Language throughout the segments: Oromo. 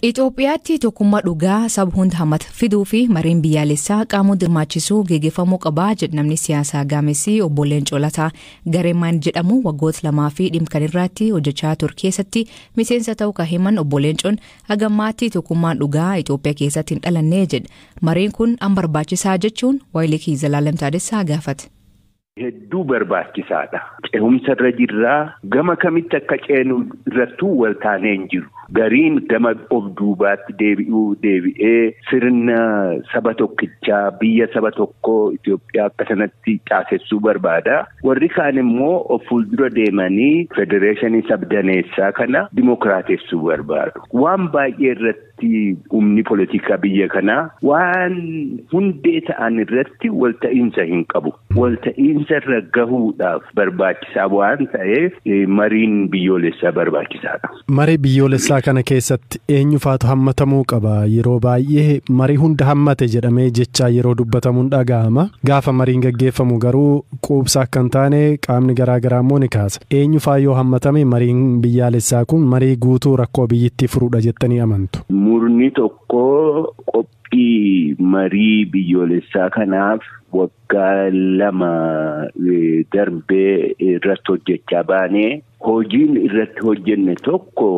Itoophiyaatti tokkummaa dhugaa saba hunda hammata fiduu fi mariin biyyaalessaa qaama hirmaachisuu geggeeffamuu qabaa jedhu namni siyaasaa gaamessi obbo Leencoo Lataa. Gareemaan jedhamu waggoota 2 fi dhimma kan irratti hojjechaa ture keessatti miseensa ta'uu kan himan obbo Leencoon hagammaatti tokkummaan dhugaa Itoophiyaa keessatti hin dhalanne jedha. Mariin kun an barbaachisaa jechuun Waayilekii Zalaalem Taadessaa gaafate. Hedduu barbaachisaadha. Ce'umsa irra jirraa gama kamitti akka ceenu irrattuu wal taanee hin jiru. Gariin gama of duubaatti deebi'ee sirna saba tokkichaa biyya saba tokkoo Itoophiyaa akka sanatti caasessuu barbaada. Warri kaan immoo of fuuldura deemanii federeeshinii sabdaneessaa kana dimokiraatessuu barbaadu. Waan baay'ee irratti humni poolitikaa biyya kanaa waan hundee ta'an irratti walta'iinsa hin qabu. Walta'iinsa irra gahuudhaaf barbaachisaa waan ta'eef mariin biyyoolessaa barbaachisaadha. Marii biyyoolessaa kana keessatti eenyufaatu hammatamuu qaba? Yeroo baay'ee marii hunda hammate jedhamee jechaa yeroo dubbatamuun dhaga'ama. Gaafa mariin gaggeeffamu garuu quubsa akka hin taane qaamni garaagaraa immoo ni kaasa. Eenyufaa yoo hammatame mariin biyyaalessaa kun marii guutuu rakkoo biyyittii furuudha jettanii amantu? Murni tokko qophii marii biyyoolessaa kanaaf waggaa 2 darbee irratti hojjechaa baanee hojiin irratti hojjenne tokko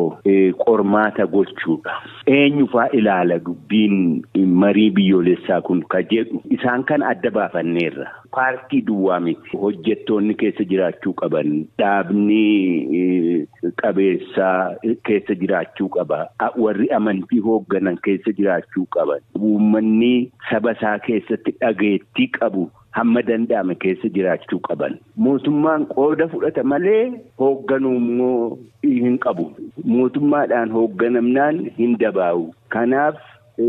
qormaata gochuudha. Eenyufaa ilaala dubbiin marii biyyoolessaa kun ka jedhu isaan kan adda baafanneerra. Paartii duwwaa miti. Hojjettoonni keessa jiraachuu qaban, dhaabni qabeessaa keessa jiraachuu qaba, warri amantii hoogganan keessa jiraachuu qaban, uummanni saba isaa keessatti dhageettii qabu hamma danda'ame keessa jiraachuu qaban. Mootummaan qooda fudhata malee hoogganuu immoo hin qabu. Mootummaadhaan hoogganamnaan hin dabaa'u. Kanaaf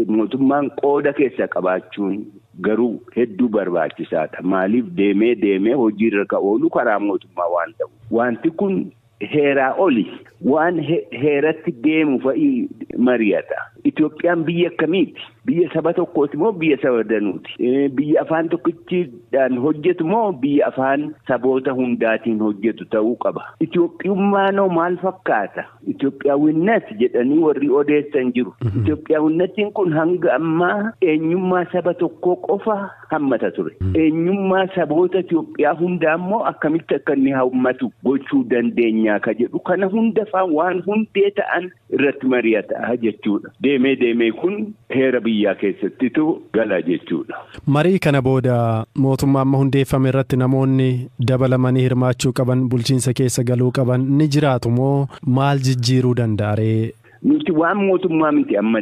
mootummaan qooda keessa qabaachuun garuu hedduu barbaachisaadha. Maaliif deemee deemee hojiirra ka oolu karaa mootummaa waan ta'u. Wanti kun heeraa oli waan heeratti deemu fa'ii mari'ata. Itoophiyaan biyya akkamiiti? Biyya saba tokkooti moo biyya saba danuuti? Biyya afaan tokkichiidhaan hojjetu moo biyya afaan saboota hundaatiin hojjetu ta'uu qaba? Itoophiyummaanoo maal fakkaata? Itoophiyaawwinnat jedhanii warri odeessan jiru. Itoophiyaawwinnattiin kun hanga ammaa eenyummaa saba tokkoo qofa hammata ture. Eenyummaa saboota Itoophiyaa hundaa immoo akkamitti akka inni hammatu gochuu dandeenyaa ka jedhu kana hunda faan waan hundee ta'an irratti mari'ata jechuudha. Deemee deemee kun heera biyyaa keessattitu gala jechuudha. Marii kana booda mootummaa amma hundeeffame irratti namoonni dabalamanii hirmaachuu qaban bulchiinsa keessa galuu qaban ni jiraatu moo maal jijjiiruu danda'a ree? Nuti waan mootummaa miti amma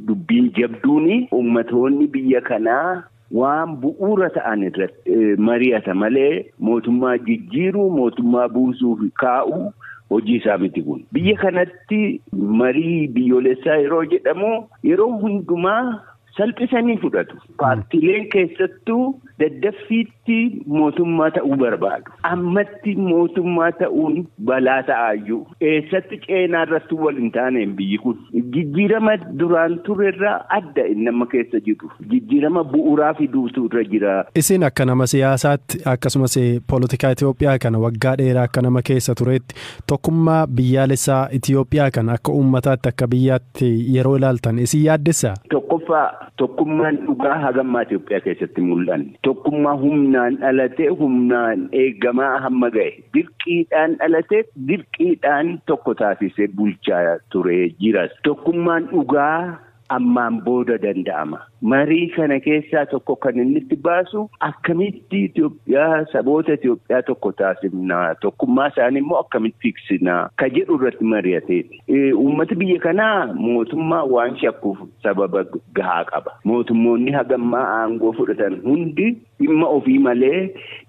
dubbiin jabduuni ummatoonni biyya kanaa waan bu'uura ta'an irratti mari'ata malee mootummaa jijjiiruu mootummaa buusuu fi kaa'uu hojii isaa miti kun. Biyya kanatti marii biyyoolessaa yeroo jedhamu yeroo hundumaa salphisanii fudhatu. Paartiileen keessattuu daddaffiitti mootummaa ta'uu barbaadu. Ammatti mootummaa ta'uun balaa ta'aayyuu. Eessatti ceenaa irratti wal hin taaneen biyyi kun. Jijjiirama duraan turerraa adda inni amma keessa jiru. Jijjiirama bu'uuraa fiduutu irra jira. Isin akka nama siyaasaatti akkasumas poolitikaa Itoophiyaa kana waggaa dheeraa akka nama keessa turetti tokkummaa biyyaalessaa Itoophiyaa kana akka uummataatti akka biyyaatti yeroo ilaaltan isin yaaddessaa? Tokkoffaa tokkummaan dhugaa hagammaa Itoophiyaa keessatti mul'anne. Tokkummaa humnaan dhalatee humnaan eegamaa hamma ga'e. Dirqiidhaan dhalatee dirqiidhaan tokko taasisee bulchaa ture jiras. Tokkummaan dhugaa ammaan booda danda'ama. Marii kana keessaa tokko kan inni itti baasu akkamitti Itoophiyaa saboota Itoophiyaa tokko taasifnaa tokkummaa isaanii immoo akkamitti tiksinaa ka jedhu irratti mari'ateeti. Uummati biyya kanaa mootummaa waan shakkuuf sababa gahaa qaba. Mootummoonni hagammaa aangoo fudhatan hundi dhimma ofii malee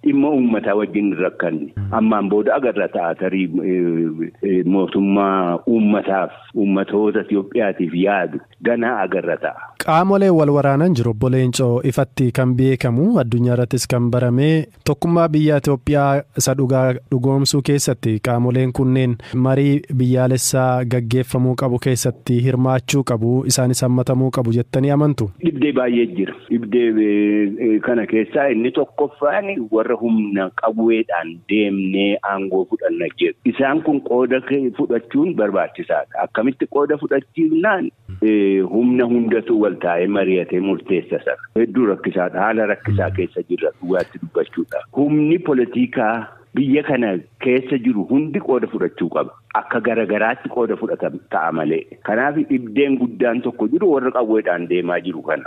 dhimma uummataa wajjin hin rakkanne. Ammaan booda agarra ta'a tarii mootummaa uummataaf uummatoota Itoophiyaatiif yaadu ganaa agarra ta'a. Qaamolee wal waraanan jiru obbo Leencoo ifatti kan beekamu addunyaa irrattis kan barame tokkummaa biyya Itoophiyaa isa dhugaa dhugoomsuu keessatti qaamoleen kunneen marii biyyaalessaa gaggeeffamuu qabu keessatti hirmaachuu qabu isaanis hammatamuu qabu jettanii amantu. Dhibdee baay'ee jira. Dhibdee kana keessaa inni tokkoffaan warra humna qawweedhaan deemnee aangoo fudhanna jedhu. Isaan kun qooda fudhachuun barbaachisaadha. Akkamitti qooda fudhachiifnaan humna hundatu wal taa'ee mari'atee murteessa sana. Hedduu rakkisaadha. Haala rakkisaa keessa jirra dhugaatti dubbachuudha. Humni politikaa biyya kana keessa jiru hundi qooda fudhachuu qaba. Akka garagaraatti qooda fudhatan ta'a malee. Kanaaf dhibdeen guddaan tokko jiru warra qawweedhaan deemaa jiru kana.